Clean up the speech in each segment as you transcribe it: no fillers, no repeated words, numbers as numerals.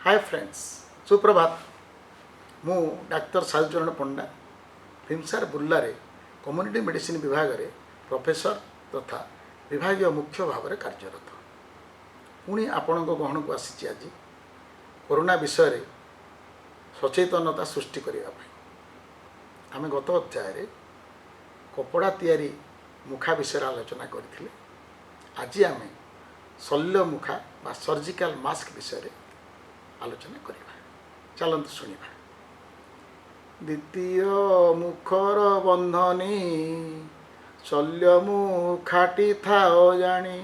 ହାଏ friends, ସୁପ୍ରଭାତ। ମୁଁ ଡାକ୍ତର Sadhucharan Panda, VIMSAR ବୁର୍ଲାରେ community medicine ବିଭାଗରେ professor ତଥା ବିଭାଗୀୟ ମୁଖ୍ୟ ଭାବରେ କାର୍ଯ୍ୟରତ। ପୁଣି ଆପଣଙ୍କ ଗହଣକୁ ଆସିଛି ଆଜି କରୋନା ବିଷୟରେ ସଚେତନତା ସୃଷ୍ଟି କରିବା ପାଇଁ। ଆମେ ଗତ ଅଧ୍ୟାୟରେ କପଡ଼ା ତିଆରି ମୁଖା ବିଷୟରେ ଆଲୋଚନା କରିଥିଲେ। ଆଜି ଆମେ ଶଲ୍ୟ ମୁଖା ବା ସର୍ଜିକାଲ ମାସ୍କ ବିଷୟରେ ଆଲୋଚନା କରିବା। ଚାଲନ୍ତୁ ଶୁଣିବା। ଦ୍ୱିତୀୟ ମୁଖର ବନ୍ଧନୀ, ଶଲ୍ୟ ମୁଖାଟି ଥାଅ ଜାଣି।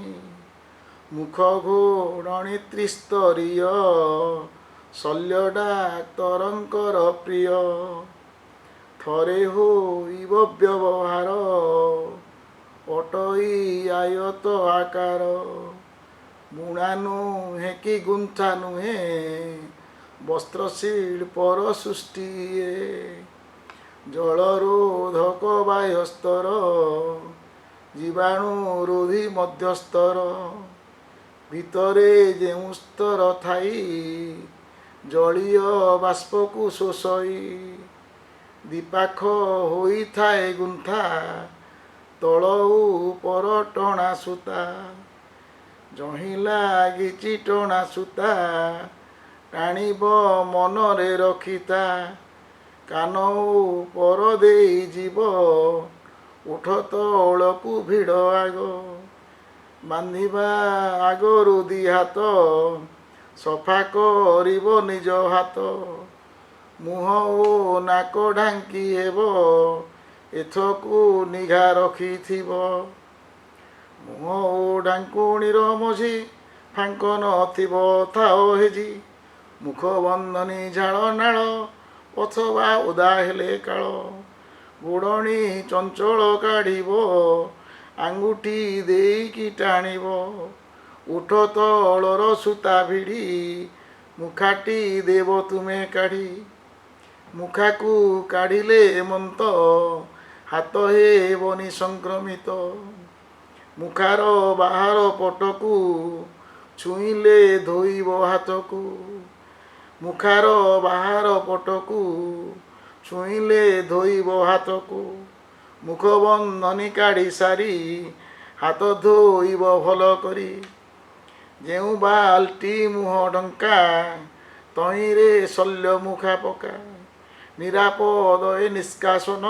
ମୁଖ ଘୋଡ଼ଣୀ ତ୍ରିସ୍ତରୀୟ, ଶଲ୍ୟ ଡାକ୍ତରଙ୍କର ପ୍ରିୟ। ଥରେ ହୋଇବ ବ୍ୟବହାର, ଅଟଇ ଆୟତ ଆକାର। ବୁଣା ନୁହେଁ କି ଗୁନ୍ଥା ନୁହେଁ, ବସ୍ତ୍ର ଶିଳ୍ପର ସୃଷ୍ଟି ଏ। ଜଳରୋଧକ ବାହ୍ୟସ୍ତର, ଜୀବାଣୁ ରୋଧୀ ମଧ୍ୟସ୍ତର। ଭିତରେ ଯେଉଁ ସ୍ତର ଥାଇ, ଜଳୀୟ ବାଷ୍ପକୁ ଶୋଷଇ। ଦିପାଖ ହୋଇଥାଏ ଗୁନ୍ଥା, ତଳ ଉପର ଟଣା ସୂତା। ଯହିଁ ଲାଗିଛି ଟଣା ସୂତା, ଟାଣିବ ମନରେ ରଖିଥା। କାନ ଉପର ଦେଇଯିବ, ଓଠ ତଳକୁ ଭିଡ଼ ଆଗ। ବାନ୍ଧିବା ଆଗରୁ ଦି ହାତ, ସଫା କରିବ ନିଜ ହାତ। ମୁହଁ ଓ ନାକ ଢାଙ୍କି ହେବ, ଏଥକୁ ନିଘା ରଖିଥିବ। ମୁହଁ ଓ ଢାଙ୍କୁଣୀର ମଝି ଫାଙ୍କ ନଥିବ ଥାଅ ହେଜି। ମୁଖ ବନ୍ଧନୀ ଝାଳ ନାଳ ଅଥବା ଓଦା ହେଲେ କାଳ। ଘୋଡ଼ଣୀ ଚଞ୍ଚଳ କାଢ଼ିବ, ଆଙ୍ଗୁଠି ଦେଇକି ଟାଣିବ। ଓଠ ତଳର ସୂତା ଭିଡ଼ି ମୁଖାଟି ଦେବ ତୁମେ କାଢ଼ି। ମୁଖାକୁ କାଢ଼ିଲେ ଏମନ୍ତ, ହାତ ହେବନି ସଂକ୍ରମିତ। ମୁଖାର ବାହାର ପଟକୁ ଛୁଇଁଲେ ଧୋଇବ ହାତକୁ। ମୁଖାର ବାହାର ପଟକୁ ଛୁଇଁଲେ ଧୋଇବ ହାତକୁ। ମୁଖ ବନ୍ଧନୀ କାଢ଼ି ସାରି ହାତ ଧୋଇବ ଭଲ କରି। ଯେଉଁ ବାଲ୍ଟି ମୁହଁ ଢଙ୍କା, ତହିଁରେ ଶଲ୍ୟ ମୁଖା ପକା। ନିରାପଦ ଏ ନିଷ୍କାସନ,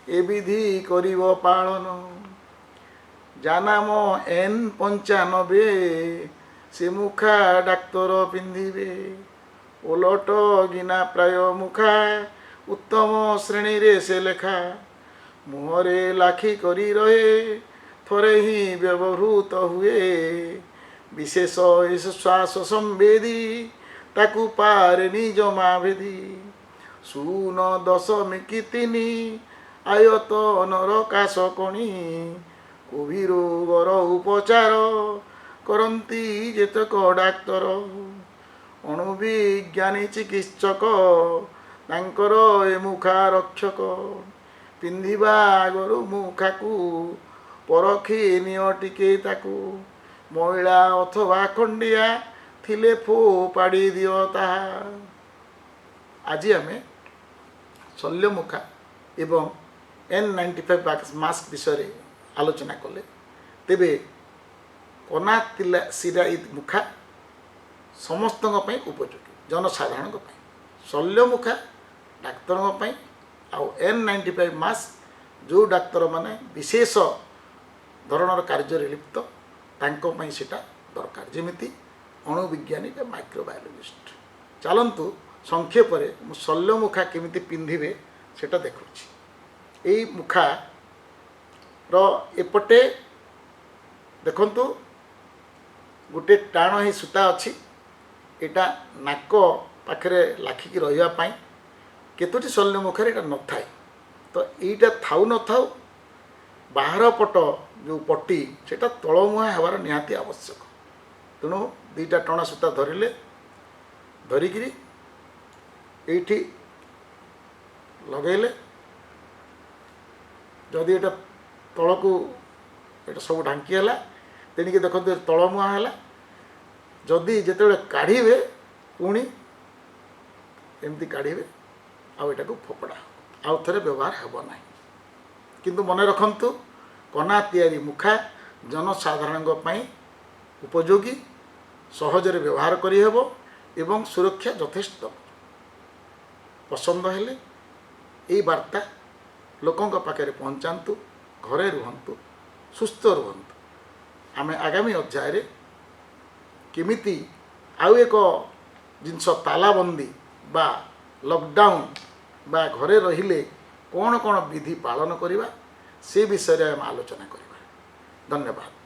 ଏ ବିଧି କରିବ ପାଳନ। ଯା ନାମ N95, ସେ ମୁଖା ଡାକ୍ତର ପିନ୍ଧିବେ। ଓଲଟ ଗିନା ପ୍ରାୟ ମୁଖା, ଉତ୍ତମ ଶ୍ରେଣୀରେ ସେ ଲେଖା। ମୁହଁରେ ଲାଖି କରି ରହେ, ଥରେ ହିଁ ବ୍ୟବହୃତ ହୁଏ। ବିଶେଷ ଏ ଶ୍ୱାସ ସମ୍ବେଦୀ, ତାକୁ ପାରେନି ଜମା ଭେଦି। 0.3 ଆୟତନର କାଶ କଣି, କୋଭିଡ ରୋଗର ଉପଚାର କରନ୍ତି ଯେତେକ ଡାକ୍ତର। ଅଣୁବିଜ୍ଞାନୀ ଚିକିତ୍ସକ, ତାଙ୍କର ଏ ମୁଖା ରକ୍ଷକ। ପିନ୍ଧିବା ଆଗରୁ ମୁଖାକୁ ପରଖି ନିଅ ଟିକେ ତାକୁ। ମଇଳା ଅଥବା ଖଣ୍ଡିଆ ଥିଲେ ଫୋପାଡ଼ି ଦିଅ ତାହା। ଆଜି ଆମେ ଶଲ୍ୟ ମୁଖା ଏବଂ N95 mask ବିଷୟରେ ଆଲୋଚନା କଲେ। ତେବେ କନା ତିଲା ସିରାଇ ମୁଖା ସମସ୍ତଙ୍କ ପାଇଁ ଉପଯୋଗୀ, ଜନସାଧାରଣଙ୍କ ପାଇଁ। ଶଲ୍ୟ ମୁଖା ଡାକ୍ତରଙ୍କ ପାଇଁ, ଆଉ N95 mask ଯେଉଁ ଡାକ୍ତରମାନେ ବିଶେଷ ଧରଣର କାର୍ଯ୍ୟରେ ଲିପ୍ତ, ତାଙ୍କ ପାଇଁ ସେଇଟା ଦରକାର, ଯେମିତି ଅଣୁବିଜ୍ଞାନୀ ବା ମାଇକ୍ରୋବାୟୋଲୋଜିଷ୍ଟ। ଚାଲନ୍ତୁ, ସଂକ୍ଷେପରେ ମୁଁ ଶଲ୍ୟ ମୁଖା କେମିତି ପିନ୍ଧିବେ ସେଇଟା ଦେଖାଉଛି। ଏଇ ମୁଖାର ଏପଟେ ଦେଖନ୍ତୁ, ଗୋଟେ ଟାଣ ହେଇ ସୂତା ଅଛି। ଏଇଟା ନାକ ପାଖରେ ଲାଖିକି ରହିବା ପାଇଁ। କେତୋଟି ଶଲ୍ୟ ମୁଖାରେ ଏଇଟା ନଥାଏ। ତ ଏଇଟା ଥାଉ ନଥାଉ, ବାହାର ପଟ ଯେଉଁ ପଟି ସେଇଟା ତଳମୁହାଁ ହେବାର ନିହାତି ଆବଶ୍ୟକ। ତେଣୁ ଦୁଇଟା ଟଣା ସୂତା ଧରିଲେ, ଧରିକିରି ଏଇଠି ଲଗେଇଲେ, ଯଦି ଏଇଟା ତଳକୁ ଏଇଟା ସବୁ ଢାଙ୍କି ହେଲା। ତେଣିକି ଦେଖନ୍ତୁ, ତଳମୁହାଁ ହେଲା। ଯଦି ଯେତେବେଳେ କାଢ଼ିବେ, ପୁଣି ଏମିତି କାଢ଼ିବେ ଆଉ ଏଟାକୁ ଫୋପଡ଼ା ହେବ, ଆଉ ଥରେ ବ୍ୟବହାର ହେବ ନାହିଁ। କିନ୍ତୁ ମନେ ରଖନ୍ତୁ, କନା ତିଆରି ମୁଖା ଜନସାଧାରଣଙ୍କ ପାଇଁ ଉପଯୋଗୀ, ସହଜରେ ବ୍ୟବହାର କରିହେବ ଏବଂ ସୁରକ୍ଷା ଯଥେଷ୍ଟ ଦେବ। ପସନ୍ଦ ହେଲେ ଏଇ ବାର୍ତ୍ତା ଲୋକଙ୍କ ପାଖରେ ପହଞ୍ଚାନ୍ତୁ। ଘରେ ରୁହନ୍ତୁ, ସୁସ୍ଥ ରୁହନ୍ତୁ। ଆମେ ଆଗାମୀ ଅଧ୍ୟାୟରେ କେମିତି ଆଉ ଏକ ଜିନିଷ, ତାଲାବନ୍ଦୀ ବା ଲକଡାଉନ୍ ବା ଘରେ ରହିଲେ କ'ଣ କ'ଣ ବିଧି ପାଳନ କରିବା, ସେ ବିଷୟରେ ଆମେ ଆଲୋଚନା କରିବା। ଧନ୍ୟବାଦ।